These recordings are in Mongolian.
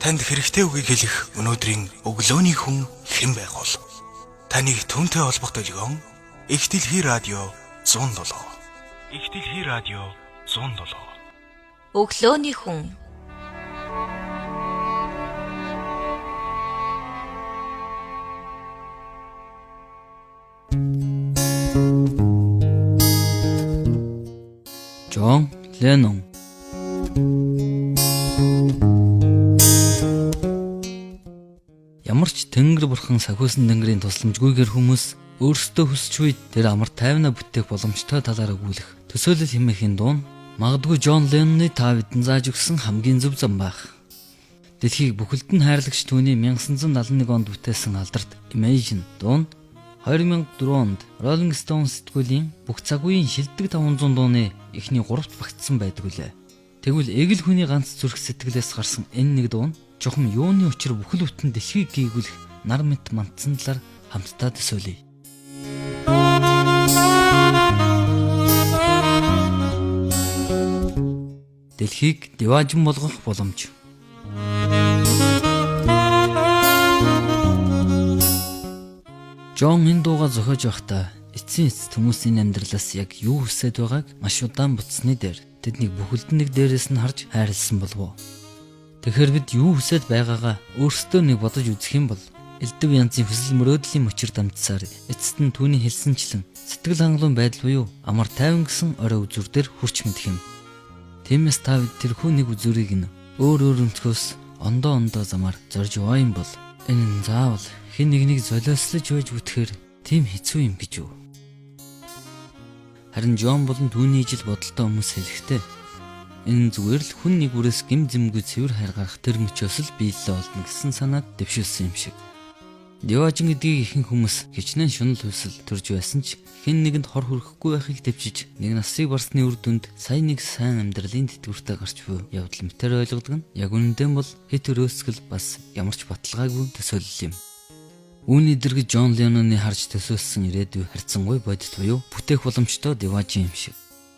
Танд хэрэгтэй үгийг хэлэх өнөөдрийн өглөөний хүн хэн байх вэ? Таныг түүнтэй холбох долгион Их Дэлхий радио 107. Их Дэлхий радио 107. Өглөөний хүн. Джон Леннон. Ямар ч тэнгэр бурхан сахиусан тэнгэрийн тусламжгүйгээр хүмүүс өөрсдөө хүсч буй тэр амар тайвнаа бүтээх боломжтой талаар өгүүлэх төсөөлөл хэмээхийн дуун магадгүй Джон Ленноны та бидэнд зааж өгсөн хамгийн зөв зам байх. Дэлхийг бүхэлд нь хайрлагч түүний 1971 онд бүтээсэн алдарт Imagine дуун 2004 онд Rolling Stone сэтгүүлийн бүх цаг үеийн шилдэг 500 дууны эхний 3-т багтсан байдаг үлээ. Тэгвэл эгэл хүний ганц зүрх сэтгэлээс гарсан энэ нэг дуу нь чухам юуны учир бүхэл бүтэн дэлхийг гийгүүлэх нар мэт мандсан талаар хамтдаа төсөөлье. Дэлхийг диваажин болгох боломж. Джон энэ дуугаа зохиож байхдаа эцсийн эцэст хүмүүсийн амьдралаас яг юу хүсээд байгааг маш удаан бодсны дээр тэднийг бүхэлд нэг дээрээс нь харж хайрлсан болов уу? Тэгэхээр бид юу хүсээд байгаагаа өөрсдөө нэг бодож үзэх юм бол элдв янзын хүсэл мөрөөдлийн мөчөр дамжсаар эцэст нь түүний хэлсэнчлэн сэтгэл хангалуун байдал буюу амар тайван гэсэн орой үзүүр дээр хүрч мэдэх юм. Тиймээс та бид тэрхүү нэг үзүүрийг нь өөр өөр өнцгөөс ондоо ондоо замаар зорж яваа юм бол энэ нь заавал хэн нэгнийг золиослож байж бүтгэхээр тийм хэцүү юм гэж юу? Харин Джон болон түүний ижил бодолтой хүмүүс хэлэхдээ энэ нь зүгээр л хүн нэг бүрээс гим зэмгүй цэвэр хайр гарах тэр мөчөөс л биелэлээ олдно гэсэн санаад дэвшүүлсэн юм шиг. Диваажин гэдгийг ихэнх хүмүүс хичнээн шунал хүсэл төрж байсан ч хэн нэгэнд хор хөрөхгүй байхыг төвчиж нэг насыг барсны үр дүнд сая нэг сайн амьдралын тэтгэвртэй гарч буй явдал мэтэр ойлгодог нь яг үнэндээ бол хэт өрөөсгөл бас ямар ч баталгаагүй төсөөлөл юм. Үүний дэргэд Джон Ленноны харж төсөөлсөн ирээдүй харьцангуй бодит буюу бүтээх боломжтой диваажин юм шиг.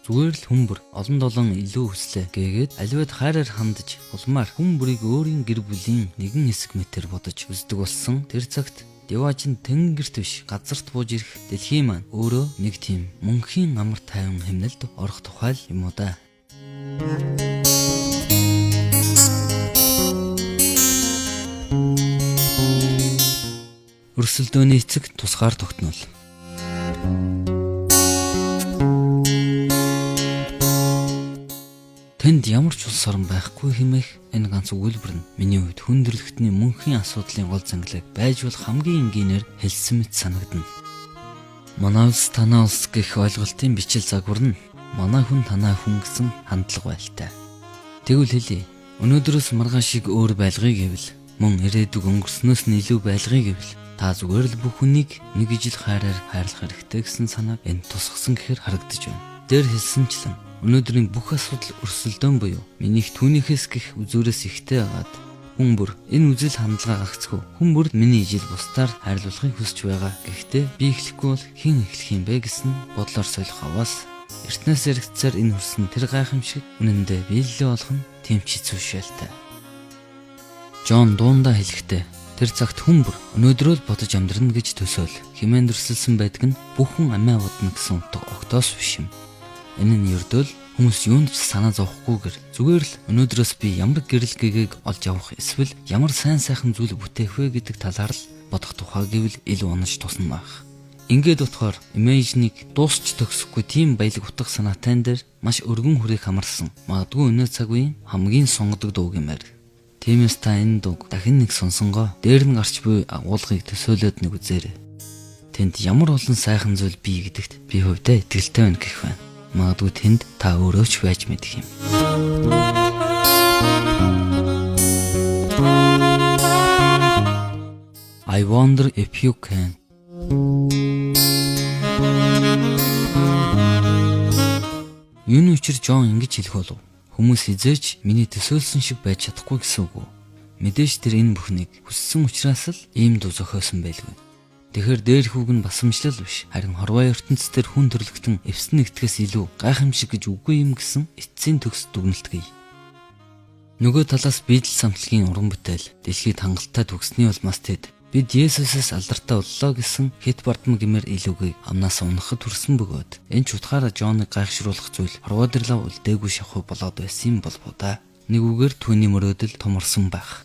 Зүгээр л хүн бүр олон долоон илүү хүслээ гээгээд аливаад хайраар хандаж улмаар хүн бүрийг өөрийн гэр бүлийн нэгэн хэсэг мэтэр бодож үздэг болсон тэр цагт диваажин тэнгэрт биш газарт бууж ирэх дэлхийн маань өөрөө нэг тийм мөнхийн амар тайван хэмнэлд орох тухай л юм уу да. Өрсөлдөөний эцэг тусгаар тогтнол. Тэнд ямар ч улс орон байхгүй хэмээх энэ ганц өгүүлбэр нь миний хувьд хүн төрөлхтний мөнхийн асуудлын гол зангилаг байж болох хамгийн энгийнээр хэлсэн мэт санагдана. Манай улс танаа улс гэх ойлголтын бичил загвар нь манай хүн танаа хүн гэсэн хандлага байлтай. Тэгвэл хэлье. Өнөөдрөөс маргааш шиг өөр байлгыг гэвэл мөн ирээдүг өнгөрснөөс нь илүү байлгыг гэвэл та зүгээр л бүх хүнийг нэг ижил хайраар хайрлах хэрэгтэй гэсэн санааг энд тусгасан гэхээр харагдаж байна. Дээр хэлсэнчлэн өнөөдрийн бүх асуудал өрсөлдөөн буюу минийх түүнийхээс гих үзүүрээс ихтэй байгаад хүн бүр энэ үзэл хандлага гагцгүй хүн бүр миний ижил бусдаар хайрлуулахыг хүсэж байгаа. Гэхдээ би эхлэхгүй бол хэн эхлэх юм бэ гэсэн бодлоор солих аваас эртнээс яригдсаар энэ хөрсөн тэр гайхамшиг үнэндээ биелэлээ болох нь тийм ч хэцүү шээлтэй. Джон дуундаа хэлэхдээ тэр цагт хүн бүр өнөөдрөө л бодож амьдрна гэж төсөөл хэмээн дүрсэлсэн байдаг нь бүх хүн амиа бодно гэсэн утга огтоос биш юм. Энэ нь ердөө л хүмүүс юунд ч санаа зовхгүйгээр зүгээр л өнөөдрөөс би ямар гэрэл гэгээг олж авах эсвэл ямар сайн сайхан зүйл бүтээх вэ гэдэг талаар л бодох тухай гэвэл илүү онож тусна байх. Ингээд утгаар Imagine-ийг дуусч төгсөхгүй тийм баялаг утга санаатай дээр маш өргөн хүрээх хамарсан. Магадгүй өнөө цаг үеийн хамгийн сонгодог дуу гэмээр. Тиймээс та энэ дууг дахин нэг сонсонгоо дээр нь гарч буй агуулгыг төсөөлөөд нэг үзээрэй. Тэнд ямар олон сайхан зүйл бий гэдэгт би хувьдаа итгэлтэй байна гэх байна. Магадгүй тэнд та өөрөө ч байж мэдэх юм. I wonder if you can. Юуны учир Джон ингэж хэлэх болов? Хүмүүс хизээч миний төсөөлсөн шиг байж чадахгүй гэсэн үг үү? Мэдээж тэр энэ бүхнийг хүссэн учраас л ийм дуу зохиосон байлгүй. Тэгэхээр дээр хүүг нь басамжлал биш харин хорвоо ертөнц дээр хүн төрөлхтөн эвсэн нэгтгэхээс илүү гайхамшиг гэж үгүй юм гэсэн эцсийн төгс дүгнэлт гий. Нөгөө талаас Битлз самтлагийн уран бүтээл дэлхийд хангалттай төгссөний улмаас тэд бид Есүсээс алдартай боллоо гэсэн хэд бардам гэмээр илүүгийг амнаас унахад хүрсэн бөгөөд энэ ч утгаараа Жоныг гайхшруулах зүйл хорвоо үлдээгүй шахуу болоод байсан юм болов уу да. Нэг үгээр түүний мөрөөдөл томорсон байх.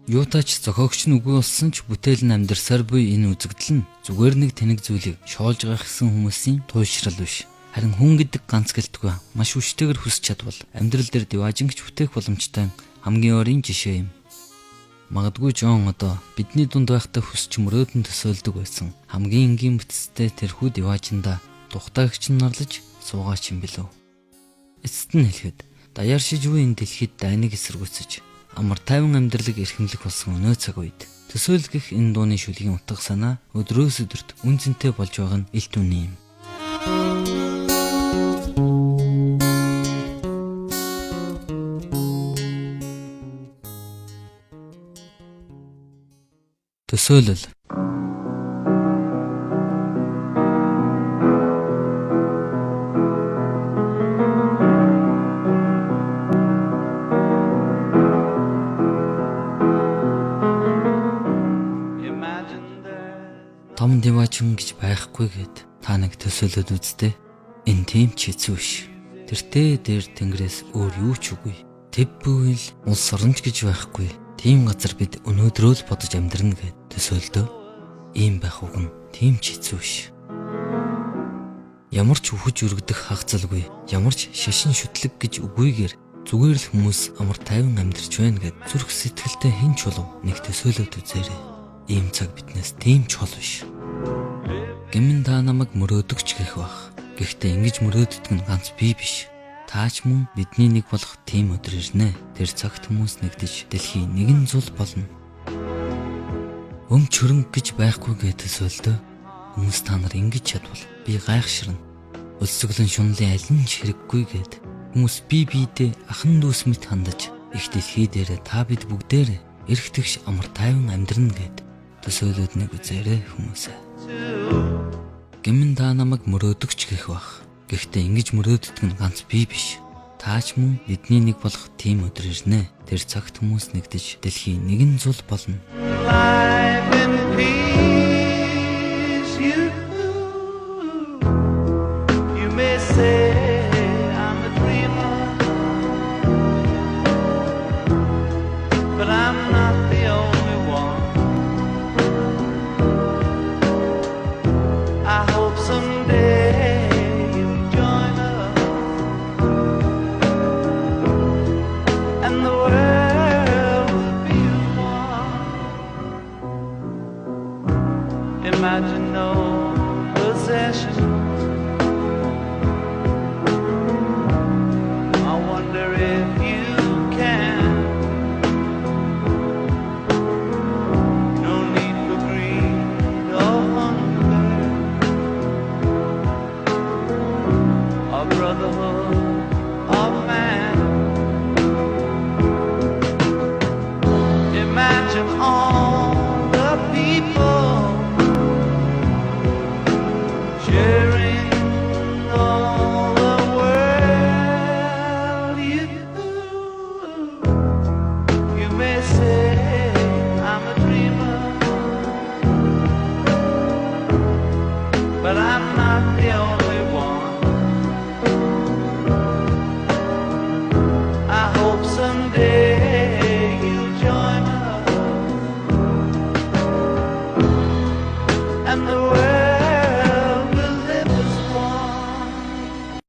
Юутаач зохиогч нь үгүй болсон ч бүтээл нь амьдарсаар буй энэ үзэгдэл нь зүгээр нэг тэнэг зүйлийг шоолж гайхсан хүмүүсийн туйлшрал биш. Харин хүн гэдэг ганц гэлтгүй маш хүчтэйгээр хүсч чадвал амьдрал дээр диваажингч бүтээх боломжтой хамгийн өөрийн жишээ юм. Магадгүй Жон одоо бидний дунд байхдаа хүсч мөрөөдөн төсөөлдөг байсан. Хамгийн энгийн бүтцтэй тэрхүү диваажинда тухтаагч нь нарлаж суугаач юм билүү. Эцэст нь хэлэхэд даяар шижгүй энэ дэлхийд дайныг эсэргүүцэж амар тайван амьдралыг эрхэмлэх болсон өнөө цаг үед төсөөлгөх энэ дууны шүлгийн утга санаа өдрөөс өдөрт үн цэнтэй болж байгаа нь илт үнэн юм. Төсөөлөл. Том диваачин гэж байхгүй гэд та нэг төсөөлөд үздээ. Энэ тийм ч хэцүү биш. Тэртээ дээр тэнгэрээс өөр юу ч үгүй. Тэв бүхэл улс оронч гэж байхгүй. Тийм газар бид өнөөдрөө л бодож амьдрна гэд төсөөлдөө. Ийм байх уг нь тийм ч хэцүү биш. Ямар ч үхэж өргөдөх хагацалгүй, ямар ч шашин шүтлэг гэж үгүйгээр зүгээр л хүмүүс амар тайван амьдарч байна гэд зүрх сэтгэлтэй хэн ч болов нэг төсөөлөд үзээрэй. Ийм цаг биднээс тийм ч хол биш. Гэмэн та намайг мөрөөдөгч гэх бах. Гэхдээ ингэж мөрөөддөг нь ганц би биш. Таач мөн бидний нэг болох тийм өдөр ирнэ. Тэр цагт хүмүүс нэгдэж дэлхий нэгэн зул болно. Өмч хөрөнгө гэж байхгүй гэж төсөөлдөө. Хүмүүс та нар ингэж чадвал би гайхширна. Өлсгөлэн шунлын аль нь ч хэрэггүй гэд. Хүмүүс би биедээ ахан дүүс мэт хандаж их дэлхий дээр та бид бүгдээр эрх тэгш амар тайван амьдрна гэд төсөөлөд нэг үзээрэй хүмүүсээ. Гэмэн та намайг мөрөөдөгч гэх бах. Гэхдээ ингэж мөрөөддөг нь ганц би биш. Таач мөн бидний нэг болох тийм өдөр ирнэ. Тэр цагт хүмүүс нэгдэж дэлхий нэгэн зул болно.